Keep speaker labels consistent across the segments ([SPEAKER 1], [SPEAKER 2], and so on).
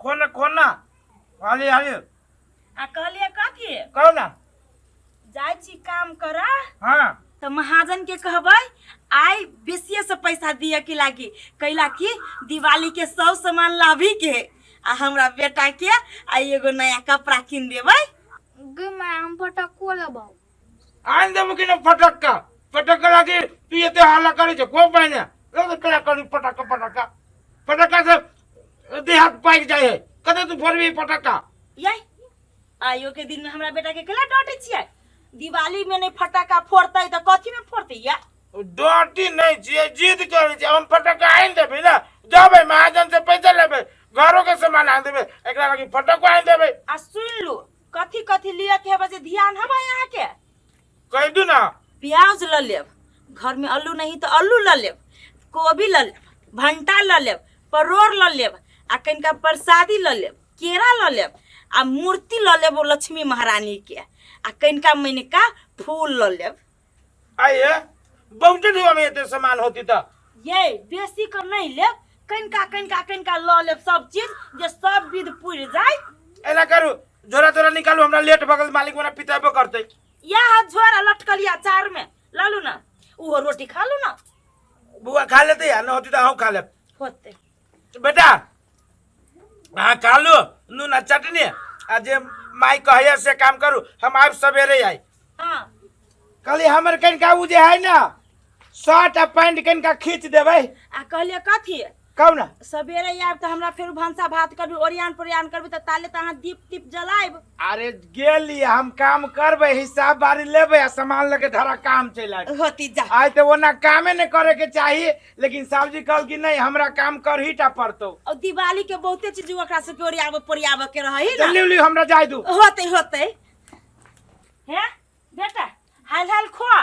[SPEAKER 1] खोल ना खोल ना हाली हाली।
[SPEAKER 2] आ कहलिए कथी?
[SPEAKER 1] कहू ना।
[SPEAKER 2] जाइ छी काम करा।
[SPEAKER 1] हाँ।
[SPEAKER 2] तऽ महाजन के कहबै आइ बेसिए से पैसा दिए के लागी, कैला कि दिवाली के सब सामान लाभी के आ हमरा बेटा के आ एगो नया कपड़ा किन देबै।
[SPEAKER 3] गे माय, हम फटक्को लेबौ।
[SPEAKER 1] आन देबो कि ना फटक्का? फटक्का लागी तू एते हल्ला करै छै को पहिने लग तोरा करू फटक्का फटक्का फटक्का से देह हाथ पाकि जाइ है, कते तू फोड़बी फटक्का?
[SPEAKER 2] यही आइयो के दिन में हमरा बेटा के केला डांटे छियै? दिवाली में नहीं फटाका फोड़तै तऽ कथी में फोड़तै या?
[SPEAKER 1] डांटी नहीं छियै, जिद करै छियै। हम फटक्का आनि देबै ना, जेबै महाजन से पैसा लेबै, घरो के सामान आनि देबै, एकरा लागी फटक्को आनि देबै।
[SPEAKER 2] आ सुन लू, कथी कथी लिअ के हेबै से ध्यान हेबै अहाँके?
[SPEAKER 1] कहि दू ना।
[SPEAKER 2] प्याज लऽ लेब, घर में आलू नहीं तऽ आलू लऽ लेब, कोबी लऽ लेब, भंटा लऽ लेब, परोड़ लऽ लेब, आ कनिका प्रसादी लऽ लेब, केरा लऽ लेब, आ मूर्ति लऽ लेब ओ लक्ष्मी महारानी के, आ कनिका मनिका फूल लऽ लेब।
[SPEAKER 1] आइए बहुते ढुआ में एते सामान होती तऽ।
[SPEAKER 2] ये बेसी के नहीं लेब, कनिका कनिका कनिका लऽ लेब सब चीज, जे सब विध पुरि जाय।
[SPEAKER 1] एना करू, झोरा तोरा निकालू, हमरा लेट भऽ गेल, मालिक हमरा पितेबो करतै।
[SPEAKER 2] इएह झोरा लटकल या चार में लऽ लू ना, ओहो रोटी खा लू ना।
[SPEAKER 1] बुआ खा लेतै आ न होती तऽ अहूँ खा लेब।
[SPEAKER 2] होतै।
[SPEAKER 1] बेटा अहाँ खा लू नून आ चटनी, आ जे माई कहैया से काम करू, हम आबि सवेरे आई।
[SPEAKER 2] हाँ।
[SPEAKER 1] कहली हमर कनिका उ जे है ना शर्ट आ पैंट कनिका खींच देबै।
[SPEAKER 2] आ कहलिए कथी?
[SPEAKER 1] कहू ना।
[SPEAKER 2] सवेरे आयब तऽ हमरा फेर भनसा भात करबी, ओरियान पोरियान करबी, तऽ ताले तऽ अहाँ दीप तीप जलायब।
[SPEAKER 1] अरे गेली हम काम करबै, हिसाब बारी लेबै आ सामान लके धरा काम चलि आयब।
[SPEAKER 2] होती जा।
[SPEAKER 1] आइ तऽ ओना कामे नहि करे के चाही, लेकिन साहब जी कहल कि नहीं हमरा काम करही टा पड़तौ।
[SPEAKER 2] और दिवाली के बहुते चीज ओकरा सबके ओरियाबे पोरियाबे के रही ना।
[SPEAKER 1] जल्दी उल्ली हमरा जाय दू।
[SPEAKER 2] होते होते। हे बेटा हाल हाल खोआ,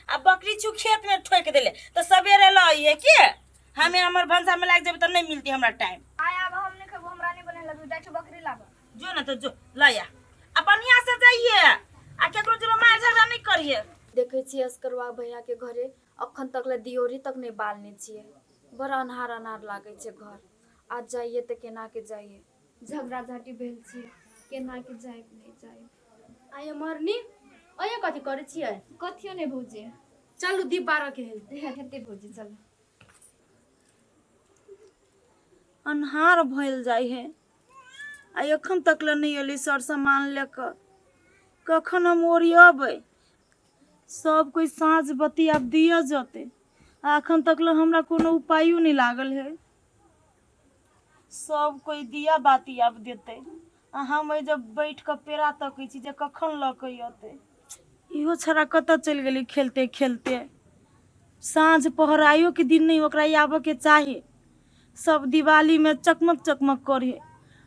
[SPEAKER 2] आ बकरी छु खेत में ठोक देले तो सवेरे ल आइए के हमें हमर भनसा में लाग जेबे तो नहीं मिलती हमरा टाइम।
[SPEAKER 3] आय आब हम नहीं खेबो, हमरा नहीं बने लगू, जाइ छौ बकरी लाबऽ।
[SPEAKER 2] जो ना तो जो ल आ, आ बढ़िया से जाइए आ केकरो जरो मार झगड़ा नहीं करिए।
[SPEAKER 3] देखै छियै असकरवा भैया के घरे अखन तक ले दियोरी तक नहीं बालने छियै, बड़ अन्हार अन्हार लागै छै घर। आज जाइए तऽ केना के जाइए, झगड़ा झाटी भेल छियै, केना के जाइब नहीं जाइब।
[SPEAKER 4] आइए मरनी, अइए कथी करै छियै?
[SPEAKER 3] कथियो नहि भौजी।
[SPEAKER 4] चलू दीप बारह के है।
[SPEAKER 3] हेतै भौजी चलू।
[SPEAKER 2] अन्हार भइल जाइ है आ एखन तक ले नहीं एली सर सामान लेकर, कखन हम ओरियबै? सब कोई साँझ बत्ती आब दिया जते आ एखन तक ले हमरा कोनो उपायो नहीं लागल है। सब कोई दिया बाती आब देते आ हम एहि जब बैठ कऽ पेड़ा तकै छी जे कखन लऽ कऽ अतै। इहो छड़ा कतऽ चलि गेलै खेलते खेलते? साँझ पहर आइयो के दिन नहीं ओकरा आबऽ के चाही। सब दिवाली में चकमक चकमक करे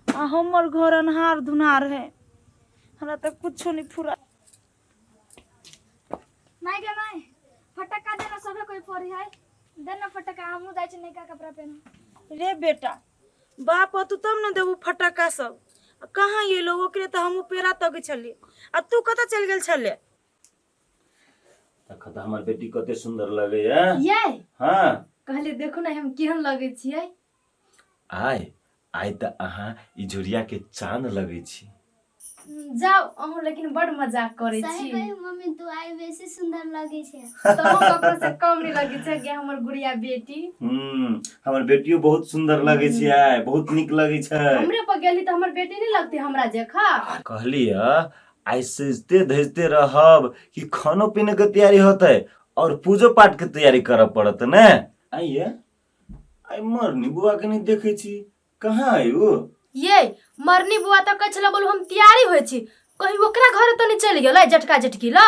[SPEAKER 2] आ हमर घर अन्हार धुनार है, हमरा तऽ कुछो नहीं फुरा।
[SPEAKER 3] माय गे माय, फटक्का देना, सभे कोई फोड़ी है, देना फटक्का, हमहूँ जाइ छी नयका कपड़ा पहन।
[SPEAKER 2] रे बेटा, बाप तू तब ने देबू फटक्का सब। आ कहाँ एलो? ओकरे तऽ हमहूँ पेड़ा तकै छलियै आ तू कतऽ चलि गेल छले?
[SPEAKER 5] तखन तऽ हमर बेटी कते सुंदर लगैया।
[SPEAKER 4] ये
[SPEAKER 5] हाँ।
[SPEAKER 4] कहले देखू ने हम केहन लगै छियै।
[SPEAKER 5] आइ आइ तऽ अहाँ इजोरिया के चांद लगै छी।
[SPEAKER 4] जाओ अहूँ लेकिन बड़ मजाक करै
[SPEAKER 6] सही
[SPEAKER 4] छी।
[SPEAKER 6] कही मम्मी, तू आइ बेसी सुंदर लगै छै।
[SPEAKER 4] तहूँ ककरो से कम नहीं लगै छै गे हमर गुड़िया बेटी।
[SPEAKER 5] हमर बेटियो बहुत सुंदर लगै छै आइ, बहुत नीक लगै छै।
[SPEAKER 4] हमरे पर गेली तऽ हमर बेटी नहीं लगतै हमरा जखा।
[SPEAKER 5] कहलियै आइ सजते धजते रहब कि खानो पीने के तैयारी होतै और पूजो पाठ के तैयारी करऽ पड़त ने। आइये आइ मरनी बुआ के नहीं देखै छी, कहाँ है उ?
[SPEAKER 4] ये मरनी बुआ तऽ कहै छलै बोलू हम तैयारी होइ छी, कहीं ओकरा घरे तऽ नहि चलि गेलै जटका जटकी ल?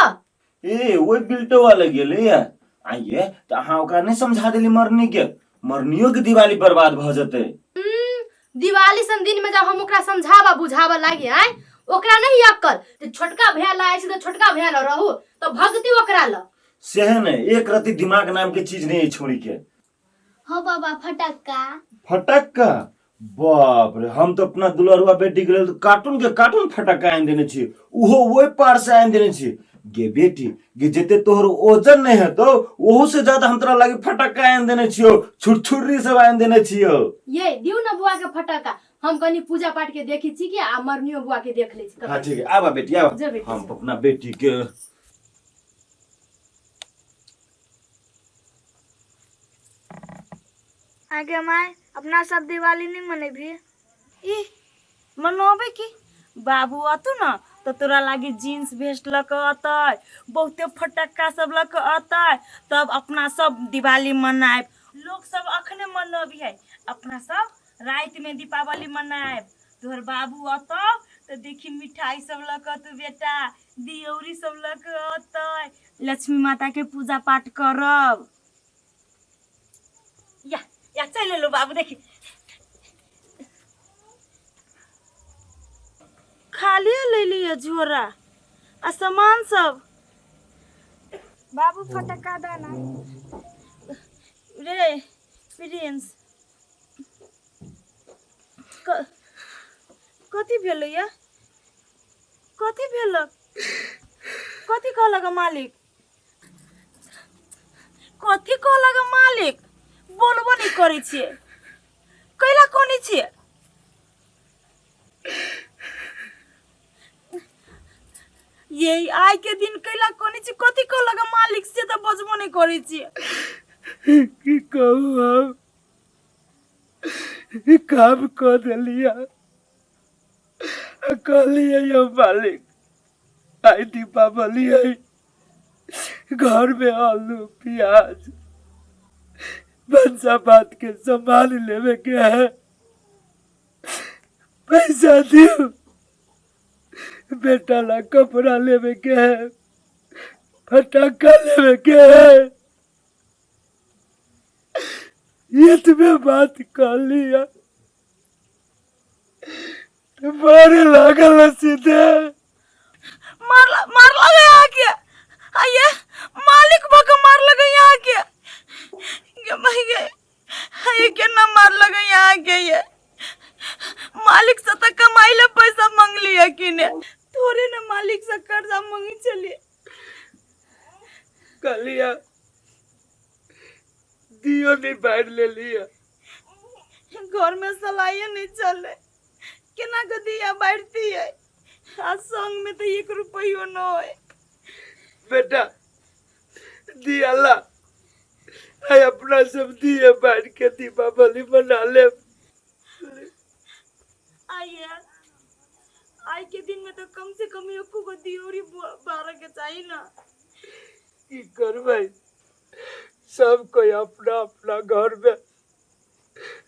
[SPEAKER 5] ए ओहि बिल्टो वाला गेलै या। आइये तऽ अहाँ ओकरा नहीं समझा देली मरनी के? मरनियो के दिवाली बर्बाद भऽ जेतै।
[SPEAKER 4] दिवाली सन दिन में जब हम ओकरा समझाबा बुझाबा लागी आय ओकरा नहीं अक्कल जे छोटका भैया लाए छी तऽ छोटका भैया ल रहू तऽ भगती ओकरा ल।
[SPEAKER 5] सेहे ने एक रति दिमाग नाम के चीज नहीं है छोड़ी के।
[SPEAKER 6] हो बाबा फटक्का।
[SPEAKER 5] फटक्का? बाप रे, हम तो अपना दुलरुआ बेटी के लेल कार्टून के कार्टून फटक्का आनि देने छी, उहो ओहि पार से आनि देने छी। गे बेटी गे, जते तोहर ओजन नहीं हेतौ ओहू से ज्यादा हम तोरा लागी फटक्का आनि देने छियौ, छुरछुर्री सब आनि देने छियौ।
[SPEAKER 4] ये दियौ ना बुआ के फटक्का, हम कनी पूजा पाठ के देखी छी कि आ मरनियो बुआ के देख लै छी।
[SPEAKER 5] हाँ ठीक है, आबा बेटी आबा।
[SPEAKER 4] जो बेटी,
[SPEAKER 5] हम
[SPEAKER 4] जो।
[SPEAKER 5] अपना बेटी के
[SPEAKER 6] आगे माय, अपना सब दिवाली नहीं मनेबी?
[SPEAKER 2] ई मनबे की बाबू अतु न तऽ तोरा लागी जीन्स भेस्ट लऽ कऽ अतै, बहुते फटक्का सब लऽ कऽ अतै, तब अपना सब दिवाली मनायब। लोक सब अखने मनबी है, अपना सब रातिमे दीपावली मनायब। तोहर बाबू अतौ तऽ देखी मिठाई सब लऽ कऽ अतौ बेटा, दियौरी सब लऽ कऽ अतै, लक्ष्मी माता के पूजा पाठ करब। या या चलि एलौ बाबू। देखी खाली ले लिअ झोरा आ सामान सब।
[SPEAKER 6] बाबू फटक्का दाना।
[SPEAKER 2] रे प्रिंस, कथी भेलै या? कथी भेलक? कथी कहलक मालिक? कथी कहलक मालिक? बोलबो नहि करै छियै, कैला कोनी छियै? ये आइ के दिन कैला कोनी छी? कथी कहलक मालिक से तऽ बजबो नहि करै छियै।
[SPEAKER 1] की कहू, हम ई काम कऽ देलियै आ कहलियै यौ मालिक, आइ दीपावली है, घर में आलू प्याज भनसा भात के सामान लेवे के है, पैसा दियो, बेटा ला कपड़ा लेवे के है, फटाका लेवे के है। इतने बात कह लिया तो मारे लागल सीधे।
[SPEAKER 2] मार मार लगे यहाँ के? आइए मालिक भक मार लगे यहाँ के? गे भाई गे, ये केना मार लगे यहाँ के? ये मालिक से तो कमाई ले पैसा मांग लिया कि ने, थोड़े ने मालिक से कर्जा मांगी चलिए।
[SPEAKER 1] कहलिया दियो नहीं बाहर ले लिया।
[SPEAKER 2] घर में सलाइए नहीं चले, केना के दिया बांटती है? आ संग में तो 1 रुपयो न है।
[SPEAKER 1] बेटा दियाला आई अपना सब दिए बांट के दीपावली मना ले।
[SPEAKER 2] आइए आई के दिन में तो कम से कम एक को दियोरी 12 के चाहिए ना।
[SPEAKER 1] की करबै, सब कोई अपना अपना घर में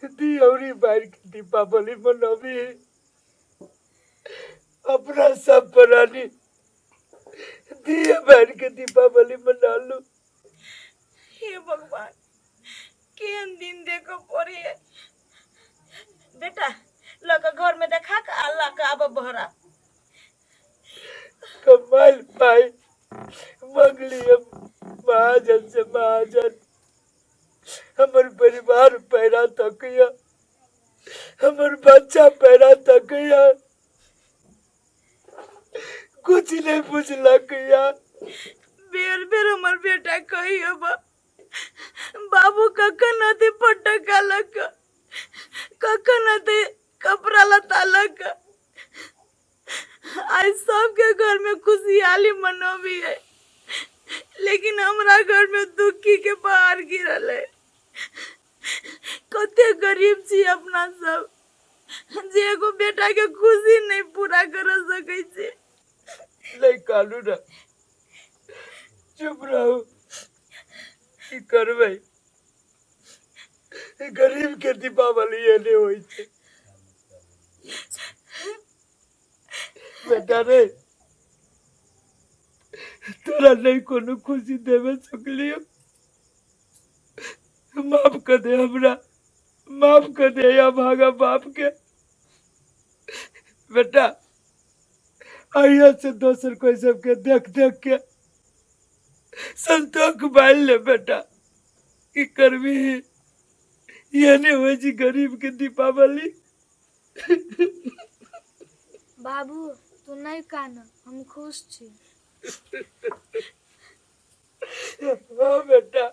[SPEAKER 1] दियौरी बार के दीपावली मनाबी, अपना सब प्राणी दिए बार के दीपावली मना लू।
[SPEAKER 2] हे भगवान, केहन दिन देखो पड़ी है। बेटा लग घर में देखा के आ लग आब बहरा।
[SPEAKER 1] कमाल पाई मंगली महाजन से, महाजन हमर परिवार पैरा तकिया, हमर बच्चा पैरा तकिया, कुछ नहीं पूछलक या।
[SPEAKER 2] बेर बेर हमर बेटा कहियो बाबू कखन अते फटका लक, कखन अते कपड़ा लत्ता लक। आज सबके घर में खुशहाली मनोबी है, लेकिन हमरा घर में दुखी के पहाड़ गिरल है। कते गरीब छी अपना सब, जे एगो बेटा के खुशी नहीं पूरा कर सकै छी।
[SPEAKER 1] नहीं कानू ना, चुप रहू, की करबै, गरीब के दीपावली एने होइ छै। बेटा रे, तोरा नहीं कोनो खुशी देवे सकलियो, माफ कर दे हमरा, माफ कर दे या भागा बाप के। बेटा आइया से दोसर कोई सबके देख देख के संतोष बाल ले। बेटा की करबी, ये नहीं होइ छै गरीब के दीपावली।
[SPEAKER 6] बाबू तू नहीं कान, हम खुश छी।
[SPEAKER 1] हाँ बेटा,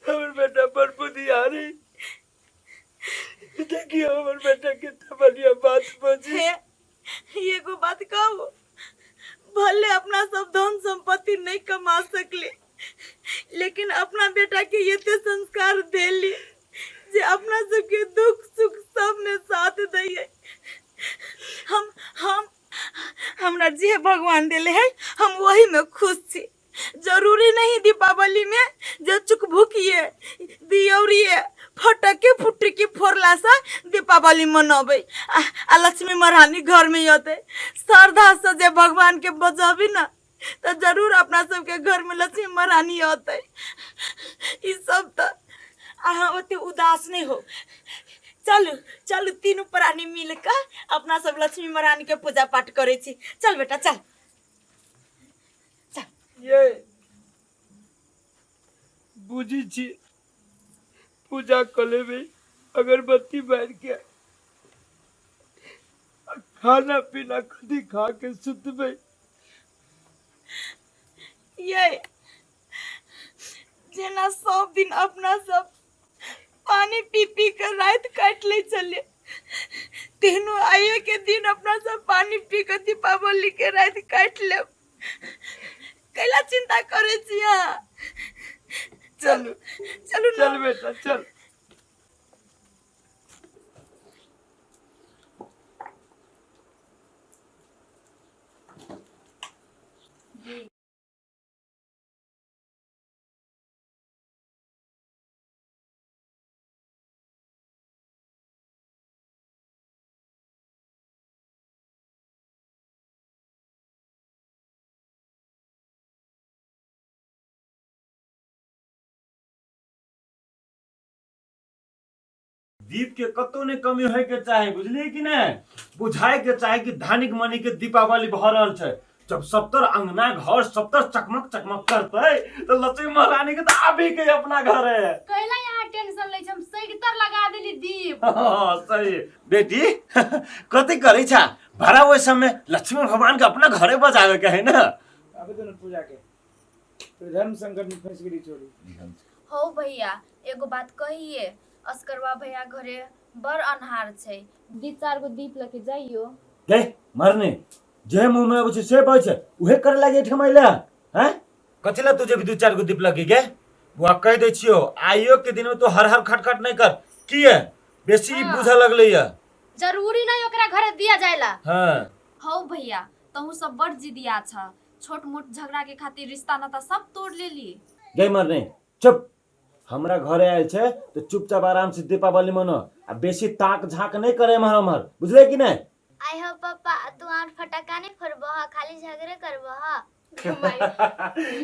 [SPEAKER 1] हमर बेटा बड़ बुधियार है, देखियो हमर बेटा कितना बढ़िया बात बजी।
[SPEAKER 2] हे, एगो बात कहू, भले अपना सब धन संपत्ति नहीं कमा सकले, लेकिन अपना बेटा के एते संस्कार देली जे अपना सबके दुख सुख सब में साथ दैये। हम हमरा जे भगवान देले है हम वही में खुश छी। जरूरी नहीं दीपावली में जे चुकभुकिए दियौरिए फटके फुटकी फोड़ला से दीपावली मनबै आ लक्ष्मी महारानी घर में अतै। श्रद्धा से जे भगवान के बजबी ना तो जरूर अपना सबके घर में लक्ष्मी महारानी अतै। ई सब तो अहाँ ओते उदास नहीं हो। चलू चलू तीनू प्राणी मिल के अपना सब लक्ष्मी महारानी के पूजा पाठ करै छी। चल बेटा चल।
[SPEAKER 1] ये बुझी छी पूजा कऽ लेबै, अगरबत्ती बारि के खाना पीना कथी खा के सुतबै।
[SPEAKER 2] ये जेना सब दिन अपना सब पानी पी पी के रात काटि लै छलियै, तेहनो आइए के दिन अपना सब पानी पी के दीपावली के रात काटि लेब। कैला चिंता करै छी अहाँ? चलू चलू
[SPEAKER 1] चल बेटा चल।
[SPEAKER 5] दीप के कतौ नहीं कमी होय के चाही, बुझलिए कि नहीं? बुझाए के चाही कि धानिक मणि के दीपावली भऽ रहल छै। जब सबतर अंगना घर सबतर चकमक चकमक करतै तो लक्ष्मी महारानी के तो आबी के अपना घर है।
[SPEAKER 4] कैला यहाँ टेंशन लै छै, हम सैगतर लगा देली दीप।
[SPEAKER 5] हाँ, सही बेटी। कथी करै छा भरा ओहि समय लक्ष्मी भगवान के अपना घरे बजावे के है ना।
[SPEAKER 7] आबे तो न पूजा के तो धर्म संकट में फंस गेली छोरी।
[SPEAKER 3] हो भैया एगो बात कहिए, अस्करवा भैया घरे बड़ अन्हार छै, दी चार गो दीप लके जाइयो।
[SPEAKER 5] गे मरने जे मुंह में अबै छै से बजै छै, उहे करे लागे एठम अइला हैं? कथी ला तुझे भी दू चार गो दीप लगी गे? बुआ कहि दै छियो आइयो के दिन में तू हर हर खटखट नहीं कर, किए बेसी
[SPEAKER 4] हाँ।
[SPEAKER 5] बुझा लगलै या।
[SPEAKER 4] जरूरी नहीं ओकरा घरे दिया जायला।
[SPEAKER 5] हां
[SPEAKER 3] हौ भैया तहु सब बड़ जिदिया छ, छोट मोट झगड़ा के खातिर रिश्ता नाता सब तोड़ लेली।
[SPEAKER 5] गे मरने चुप, हमरा घरे आयल छै तो चुपचाप आराम से दीपावली मनो आ बेसी ताक झाक नहीं करे एम्हर ओम्हर, बुझले कि नहीं?
[SPEAKER 6] आई हो पापा, तू आर फटाका नहीं फोड़बह, खाली झगड़े करबह।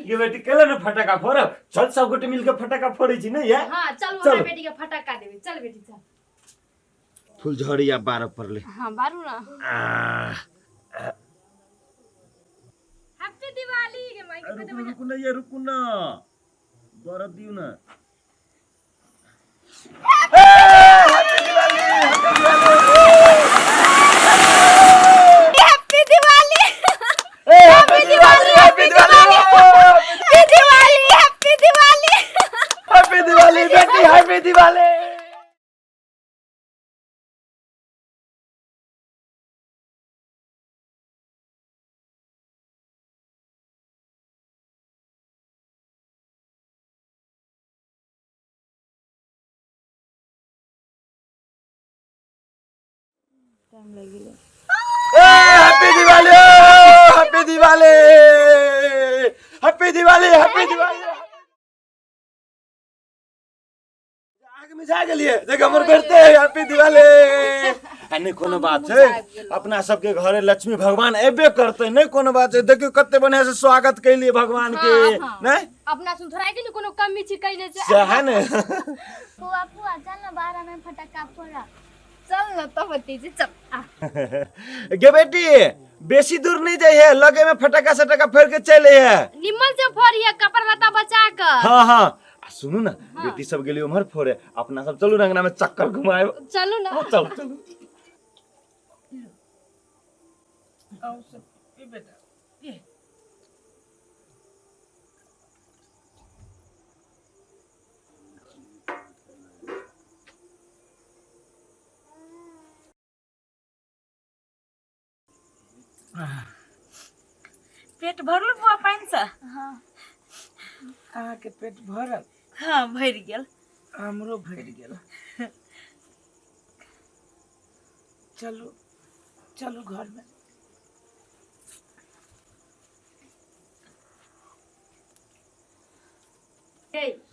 [SPEAKER 5] ये बेटी केला न फटाका फोड़ब, चल सब गोटे मिलके फटाका फोड़ै छी ने या।
[SPEAKER 4] हां चल
[SPEAKER 5] चल।
[SPEAKER 4] हमरा बेटी के फटाका देबे, चल बेटी चल।
[SPEAKER 5] फुलझड़ी या 12 परले।
[SPEAKER 4] हां बारू ना। हैप्पी दिवाली के माई के
[SPEAKER 5] रुकू रुकू ना ये रुकू ना, बरत दियो ना।
[SPEAKER 3] Happy Diwali,
[SPEAKER 5] happy Diwali, happy Diwali,
[SPEAKER 3] happy Diwali, happy Diwali,
[SPEAKER 5] happy Diwali बेटी, हैप्पी दिवाली।
[SPEAKER 2] टाइम लागि गेलै।
[SPEAKER 5] Happy Diwali, happy Diwali, happy Diwali, happy Diwali. आग में जा गेलिए देख हमर बेटे, हैप्पी दिवाली। आ नहीं कोनो बात छै, अपना सबके घरे लक्ष्मी भगवान एबे करते, नहीं कोनो बात छै। देखियो कते बढ़िया से स्वागत कैलिए भगवान के।
[SPEAKER 4] हाँ,
[SPEAKER 5] नहीं
[SPEAKER 4] अपना सुन थोड़ा के कोनो कमी छी कैले छै।
[SPEAKER 5] सएह ने।
[SPEAKER 6] फुआ फुआ चल ना बारह में फटाका फोड़ा।
[SPEAKER 3] चल न त भतीजी चल आ।
[SPEAKER 5] गे बेटी बेसी दूर नहीं जाइए, लगे में फटाका सटाका फोड़ के चले है।
[SPEAKER 4] निम्मन से फोड़िए कपड़ा लत्ता बचा कर।
[SPEAKER 5] हाँ हाँ आ सुनू ना। हाँ। बेटी सब गेली उम्हर फोड़े, अपना सब चलू ना अंगना में चक्कर घुमाए।
[SPEAKER 4] चलू ना।
[SPEAKER 5] हाँ, चलो चलो।
[SPEAKER 1] आओ सब पी बेटा पी।
[SPEAKER 2] पेट भरल बुआ पानिसँ?
[SPEAKER 7] हाँ। अहाँके पेट भरल?
[SPEAKER 2] हाँ, भरि गेल।
[SPEAKER 7] हमरो भरि गेल। चलू चलू घरमे।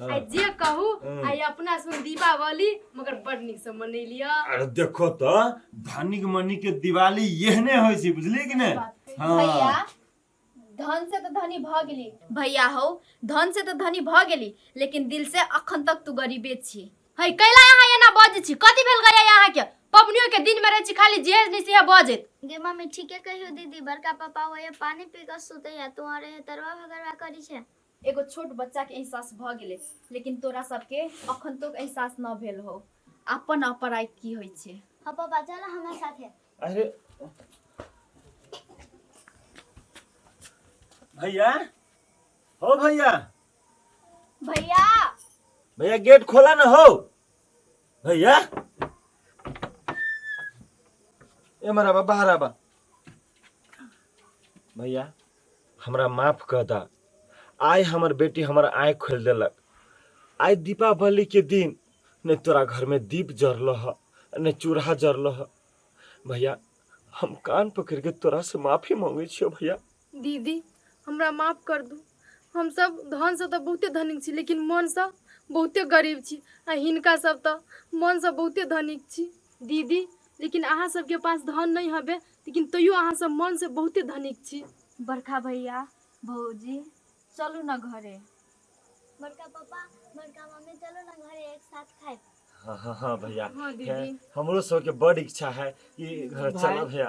[SPEAKER 4] आइ जे कहू, आइ अपना सुन दीपावली मगर बड़ नीक से मनेलिया।
[SPEAKER 5] अरे देखो तो धनिक मनी के दिवाली एहने होइ छै, बुझलियै कि ने? हाँ।
[SPEAKER 3] भैया, धन से तो धनी भ गेली। भैया हो, धन से तो धनी भ गेली, लेकिन दिल से अखन तक तू गरीबे छी।
[SPEAKER 4] है कैला अहाँ एना बजै छी? कथी भेल गया अहाँ के? पबनियो के दिन में रहै छी खाली जे नहीं से बजैत।
[SPEAKER 6] गे मम्मी, ठीके कहियो दीदी, बड़का पापा ओए पानी पी कऽ सुतैया, तू अरे तरवा भगरवा करी छै।
[SPEAKER 3] एगो छोट बच्चा के एहसास भ गेलै, लेकिन तोरा सबके अखन तक एहसास न भेल हो अपन अपराय की होइ छै।
[SPEAKER 6] हाँ पापा, चल हमरा साथे।
[SPEAKER 5] अरे भैया हो, भैया।
[SPEAKER 3] भैया।
[SPEAKER 5] भैया, गेट खोला ना हो भैया। ए मरा बाहर आबा। भैया, हमरा माफ कर दा। आइ हमर बेटी हमर आँखि खोलि देलक। आइ दीपावली के दिन ने तोरा घर में दीप जरल ह, ने चूल्हा जरल ह। भैया, हम कान पकड़ के तोरा से माफी मांगे छियो भैया।
[SPEAKER 4] दीदी, हमरा माफ कर दू। हम सब धन से तऽ बहुते धनिक छी, लेकिन मनसँ बहुते गरीब छी, आ हिनका सब तऽ मनसँ बहुते धनिक छी। दीदी, लेकिन अहाँ सबके पास धन नहि हबे, लेकिन तैयो अहाँ सब मनसँ बहुते धनिक छी।
[SPEAKER 3] बड़का भैया, भौजी, चलू न घरे।
[SPEAKER 6] बड़का पापा, बड़का मम्मी, चलो ना घरे, एक साथ खाए।
[SPEAKER 5] हाँ हाँ हाँ भैया।
[SPEAKER 4] हाँ दीदी।
[SPEAKER 5] है, हमरो सबके बड़ इच्छा है कि घर चलो भैया।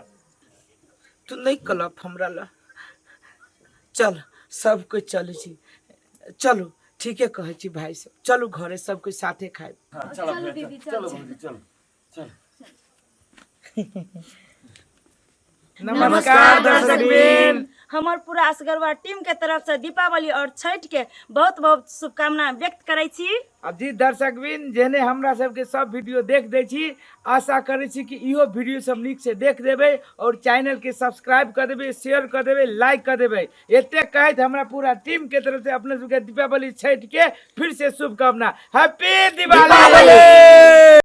[SPEAKER 7] तू नहीं कलप हमरा ला, चल सब कोई चलै छी। चलू, ठीके कहै छी भाई सब, चलू घरे, सब कोई साथे खाए।
[SPEAKER 5] हाँ, चलो भैया,
[SPEAKER 4] दीदी,
[SPEAKER 5] चलो भौजी, चलो चलो।
[SPEAKER 7] नमस्कार दर्शकवृंद।
[SPEAKER 2] हमर पूरा असगरवा टीम के तरफ से दीपावली और छठ के बहुत बहुत शुभकामना व्यक्त करै छी।
[SPEAKER 7] आ जी दर्शकवृंद, जेहने हमरा सबके सब वीडियो देख दै छी, आशा करै छी कि इहो वीडियो सब नीक से देख देबै और चैनल के सब्सक्राइब कर देबै, शेयर कर देबै, लाइक कर देबै। एते कहैत हमरा पूरा टीम के तरफ से अपने सबके दीपावली छठ के फिर से शुभकामना। हैप्पी दिवाली।